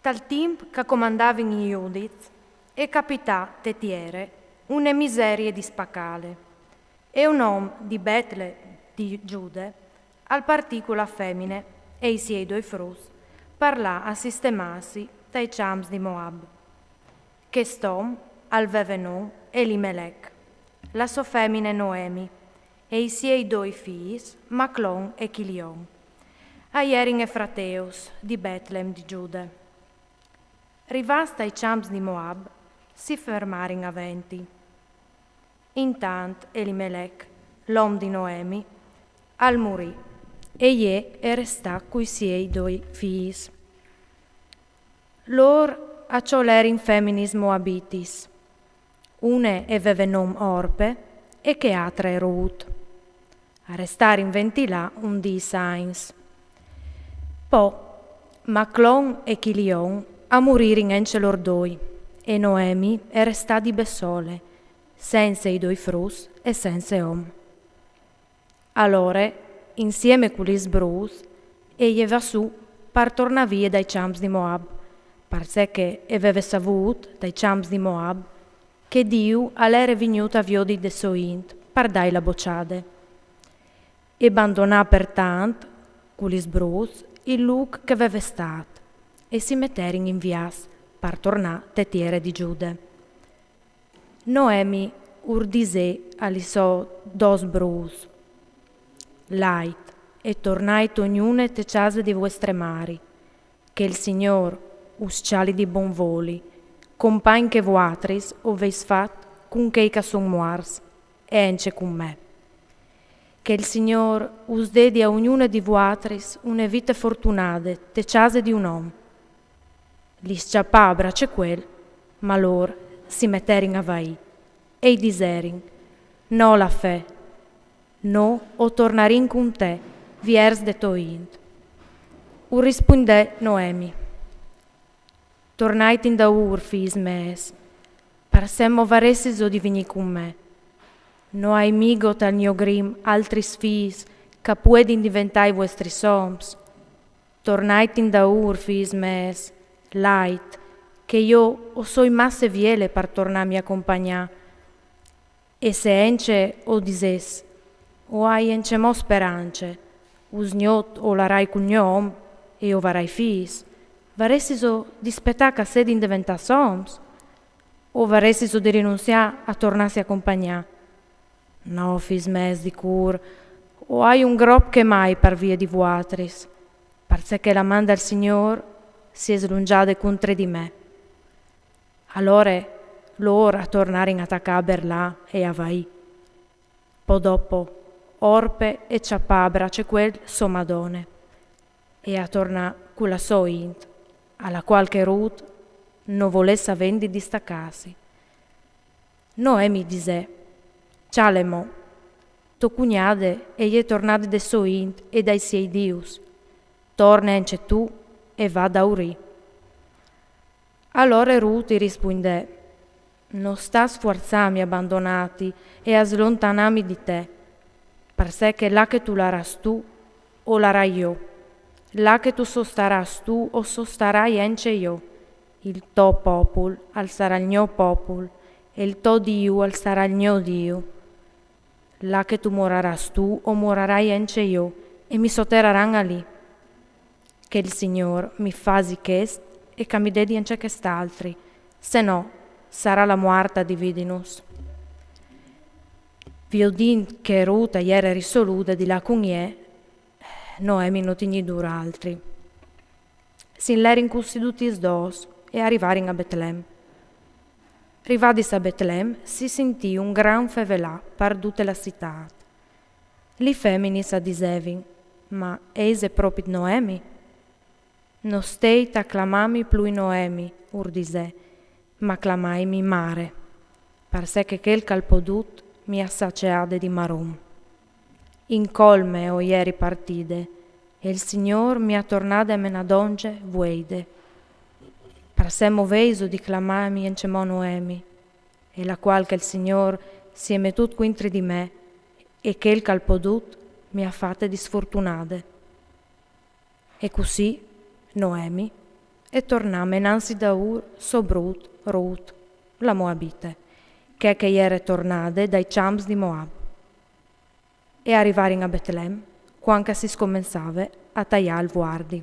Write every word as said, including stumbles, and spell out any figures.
Tal timp ch'a comandavin i judiçs, e capità te tiere une miserie dispacale, e un om di Betlem di Giude al partì cu la femine e i siei doi fruts par lâ a sistemâsi tai cjamps di Moab. Chest om al veve non Elimelec, la sô femine Noemi, e i siei doi fîs, Maclon e Chilion. A jerin efrateus di Betlem di Giude. Rivâts tai cjamps di Moab, si fermarin a venti. Intant Elimelec, l'om di Noemi, al murì, e jê e restà cui siei doi fîs. Lôr a cjolerin feminis moabitis. Une e veve non Orpe e chê altre Rut. A restarin venti là un dîs agns. Po Maclon e Chilion a muririn ence lôr doi, e Noemi e restà di bessole, cence i doi fruts e cence om. Alore, insiemi cu lis bruts, e je va sù par tornâ vie dai cjamps di Moab, parcè che e veve savût dai cjamps di Moab che Diu al jere vignût a viodi de sô int par dâi la bocjade. E bandonà pertant, cu lis bruts, il lûc ch'a veve stât, e si meterin in viaç par tornâ te tiere di Giude. Noemi ur disè a lis sôs dôs bruts: Lait e tornait ognune te cjase di vuestre mari, che il Signôr us cjali di bon voli, compagn che vuatris o vês fat cun chei ch'a son muarts, e ence cun me. Che il Signôr us dedi a ognune di vuatris une vite fortunade te cjase di un om. Lis cjapà a bracecuel, ma lôr si meterin a vaî, e i diserin: No, la fe, no o tornarìn cun te viers de tô int. Ur rispuindè Noemi: Tornait indaûr, fîs mês, parcè mo varessiso di vignî cun me. No ai migo tal gno grim altris fîs ch'a puedin diventâ i vuestris oms. Tornait indaûr, fîs mês, lait, che jo o soi masse viele par tornâmi a compagnâ. E se ence o disès: O ai encjemò sperance, usgnot o larai cul gno om e o varai fîs, varessiso di spetâ ch'a sedin deventâts oms? O varessiso di rinunziâ a tornâsi a compagnâ? No, fîs mês, di cûr, o ai un grop che mai par vie di vuatris, parcè che la man dal Signôr si è slungjade cuntri di me. Alore lôr a tornarin a tacâ a berlâ e a vaî. Po dopo, Orpe e cjapà a bracecuel sô madone, e a tornà cu la sô int, a la cuâl che Rut no volè savênt di distacâsi. Noemi disè: Cjale mo, tô cugnade e je tornade de sô int e dai siei dius. Torne ence tu e va daurì. Alore Rut i rispuindè: No sta sfuarzâmi a bandonâti e a slontanâmi di te, parcè che là che tu larâs tu, o larai jo, là che tu sostarâs tu, o sostarai ence jo. Il to popul al sarà il gno popul, e il to Diu al sarà il gno Diu. Là che tu morarâs tu, o morarai ence jo, e mi soteraran alì. Che il Signôr mi fasi chest e ch'a mi dedi ence chest altri, se no sarà la muart a dividinus. Viodint che Rut a jere risolude di lâ cun jê, Noemi no tignì dûr altri. Si inlerin cussì dutis dôs e a rivarin a Betlem. Rivadis a Betlem, si sintì un gran fevelâ par dute la citât. Li feminis a disevin: Ma ise propit Noemi? No steit a clamâmi plui Noemi, ur disè, ma clamaimi mare, parcè che chel ch'al podut mi à saceade di marum. In colme o jeri partide, e il Signôr mi à tornade a menâ dongje vueide. Parcè mo vêso di clamaimi encjemò Noemi, e la cuâl che il Signôr si è metût cuintri di me, e chel ch'al podut mi à fate disfortunade. E cussì Noemi E torname nanzi da Ur so brut Rut, la Moabite, che che jere tornade dai ciamps di Moab. E a rivarin a Betlem, cuant che si scomensave a taiâ il vuardi.